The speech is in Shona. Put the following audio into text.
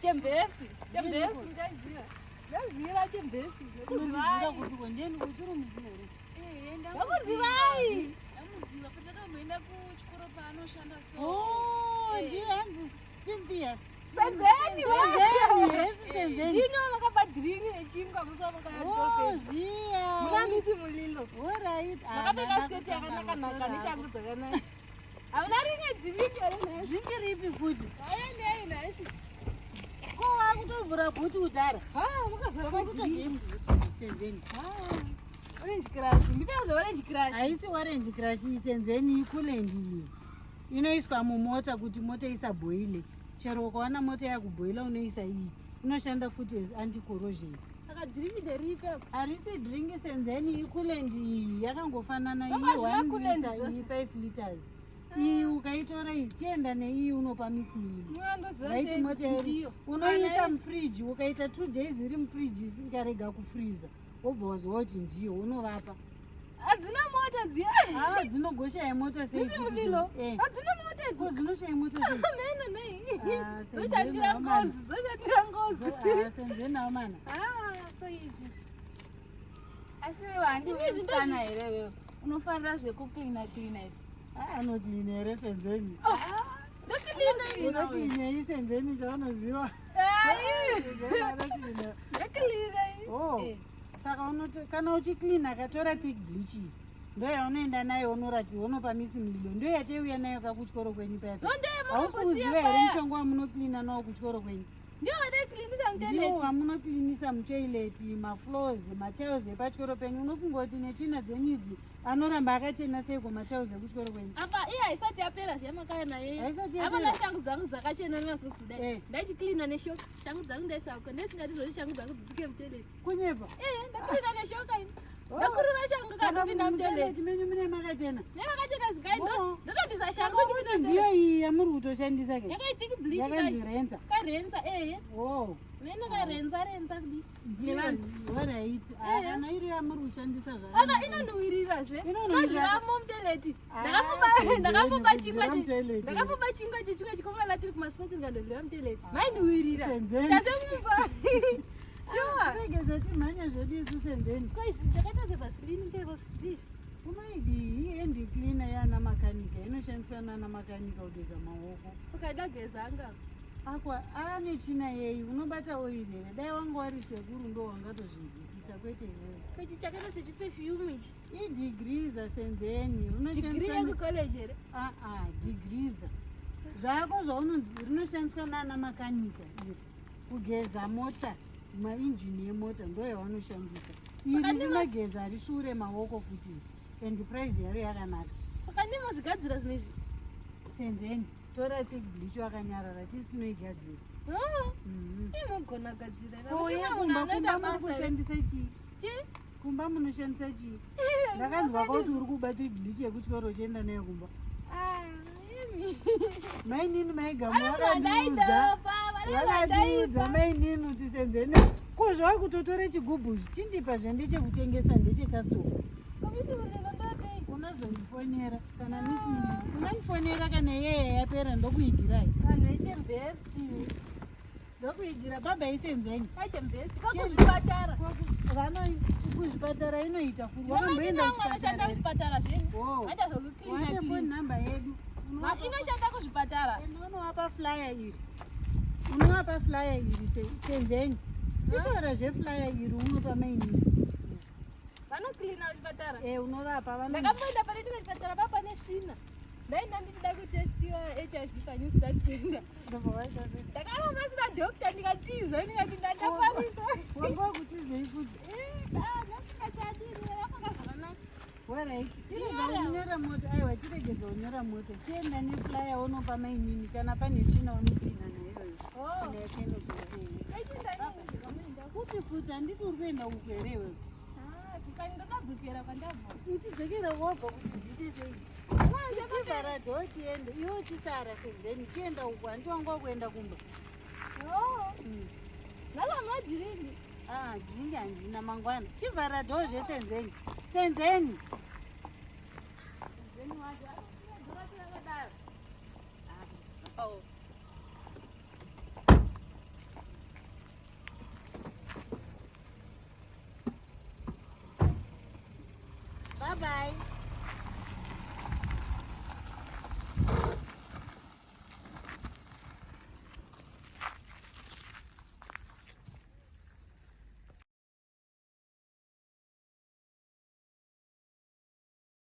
Chembesi. Chembesi ndaiziva. Ndaziva chembesi. Unoziva kupi ko ndeni kuti uri muziva here? Eh, Ndakuzivai. Ndamuziva patakamboenda kuchikoro paanoshanda so. Oh, Eh. ndiye hanzi Cynthia. Senzeni. Senzeni, yes Senzeni. Ndino vakapa drink yechingwa musi Oh, wamukaya. zviya. Muna misi mulilo. All right. Ah, Makapfeka sketi yakanaka naka neshangu dzakanaka. Hamuna rimwe drink here nhasi? Drink ripi futi? Aendei nhasi. Ko wakutovhura bhuti kudhara. Ha, makazara madrink. Senzeni. Orange crush. Ndipe zve orange crush. Haisi orange crush isenzeni icoolant iyi. Inoiswa mumota kuti mota isabhoile. Chero ukaona mota yakubhoila unoisa iyi. Inoshanda futi as anti-corrosion. Saka drink nderipi apo? Harisi drink senzeni icoolant iyi yakangofanana iyi Zvanga zvina 1 coolant liter zvose. iyi 5 liters. Iyi ukaitora iyi chienda neiyi unopa Miss Mili. Ndoziva Right sei mota kuti iri ndiyo. unoisa mufriji ukaita 2 days iri mufriji ikarega kufriza wobva waziva kuti ndiyo unovapa. Hadzina mota dziya. Ah, dzinogoshaya mota sei? Misi futi mulilo. sei? Eh. Hadzina mota idzi. Ko dzinoshaya mota sei? Neno nei. Ah, Dzoshandira senzeni amana. ngozi, dzoshandira ngozi. Ah, senzeni amana. Ah, so izvi. Asi wewe handi Ini zvinhu musikana here wewe? Unofarira zvekuklina klina izvi. Ah, anocleana here senzeni? Ndocleana ini. Unocleana senzeni chaunoziva. Ai. Senzeni anocleana. Ndocleana ini. Oh. Eh. Saka kana uchicleana katora thick bleach iyi. Ndo yaunoenda nayo unorati unopa Miss Mlilo. Ndo yataiuya nayo kakuchikoro kwenyu paya. No ndiye Hausi makambosiya kuziva here paya. mushonga wamunocleana nawo kuchikoro kwenyu? Ndiyo wadaicleanisa Ndiwo mutoilet. wamunocleanisa mutoilet, mafloors, matiles epachikoro penyu. Unofunga kuti netsvina dzenyu idzi anoramba akachena seiko matiles ekuchikoro kwenyu? Apa iye haisati yapera zvamakaya naye. Haisati Apa yapera? shangu dzangu dzakachena nemazokuti dai. Eh. Ndachicleana neshoka. Shangu dzangu ndaisauka. Ndisingati zvoti shangu dzangu dzidzike mutoilet. Kunyepa. Eh, ndacleana neshoka ini. Oh. Ndakurura shangu Saka kandopinda mutoilet. mutoilet menyu mune makachena. Nemakachena zikai Oh. ndotobvisa shangu Kuti ndiyo iyi yamuri kutoshandisa ke? Yakaitiki bleach Yakanzi kai. renza. Karenza eh. Oh. Neno karenza renza kudi. Ndiyo, Nevanhu. alright. Ah, Eh. kana iri yamuri kushandisa Apa zvakanaka. inonhuwirira zve. Inonhuwirira. Ndodyiramo mutoilet. Ah, Ndakamupa senzeni, ndakamupa chingwa kudyira chi. mutoilet. Ndakamupa chingwa chechimwe chikomana tiri kumasports ndikandodlira mutoilet. Mainhuwirira. Senzeni. Ndasemupa. Sure. Tiregedza timhanye zvedu isu senzeni. Ko izvi ndakaita sevaseline ngeko zvisvi. Unoidii iyi hand cleaner yaana makanika inoshandiswa naana makanika kugeza maoko. Ukaida geza anga. Akwa ane tsvina yeyi unobata oil here dai wanga wari sekuru ndo wangatozvinzwisisa kwete iwewe. Ko ichi chakaita sechiperfume ichi. Idegreaser senzeni Degree rinoshandiswa yekucollege here. aa degreaser zvako zvaunonzi rinoshandiswa naana makanika iri kugeza mota mainjini emota ndo yavanoshandisa iri Saka ndima- rinogeza rishure maoko futi and price yaro yakanaka. Saka ndimazvigadzira zvinhu izvi. Senzeni tora thick bleach wakanyarara tisi tinoigadzira. Ah, Mhm. imogona kugadzira. Ko Nekuti kumba munhu anoita kumba muri basa re- kushandisa chii? Chii? Kumba munoshandisa chii? Ndakanzwa kuti uri kuba thick bleach yekuchikoro uchienda nayo kumba. Ah, imi. Mainini maigamu Vane munhu vakandiudza. andaidopa, vane munhu Vakandiudza andaipa. mainini kuti senzeni ko zvawakutotora chigubhu chindipa zvendechekutengesa ndechekastoma. Komisi mulilo ndodei. Unozondifonera kana misi unondifonera kana iyeye yapera ndokuigirai. Vanhu vechembesti. Ndokuigira baba isenzeni. Kachembesti kakuzvipatara. Vano kuzvipatara inoita futi. Vamweni Wakamboenda vangu vanoshanda kuchipatara. kuzvipatara zvenyu. Oh. Vaita zvekucleana Wape phone clean. number yedu. Inoshanda kuzvipatara. Ende unovapa flyer iri. Unovapa flyer iri senzeni. Chitora zveflyer iri unopa mainini. Vanocleana kuzvipatara. Eh unovapa vano. Ndakamboenda pane chimwe chipatara pa pane svina. Ndaenda ndichida kutestiwa HIV paNew Start Center. Ndobva waita sei? Ndakava pasina doctor ndikatiza ndikati ndandafarisa. Wanga wakutizei futi? Eh, ah, ndasingachadi ndakafamba zvakanaka. Alright. Chirega unyora mota. Aiwa chiregedza unyora mota. Chienda neflyer unopa mainini kana pane tsvina unocleana nayo. Oh. Tsvina yako inopera. Kwechinda nini zvakamuenda. Kupi futi handiti uri kuenda uku here iwewe? Ah, kukani ndodadzokera kwandabva. Uchidzokera wobva kuti zviite sei? Chivhara dhoo tiende iwe uchisara senzeni chienda uku handiti wanga wakuenda kumba. Oh. Nhasi hamuna dhiringi. Ah, dhiringi handina mangwana. Chivhara dhoo zvesenzeni. Senzeni. Senzeni wacho anosiya dhoo racho rakadaro. Oh. Bye bye.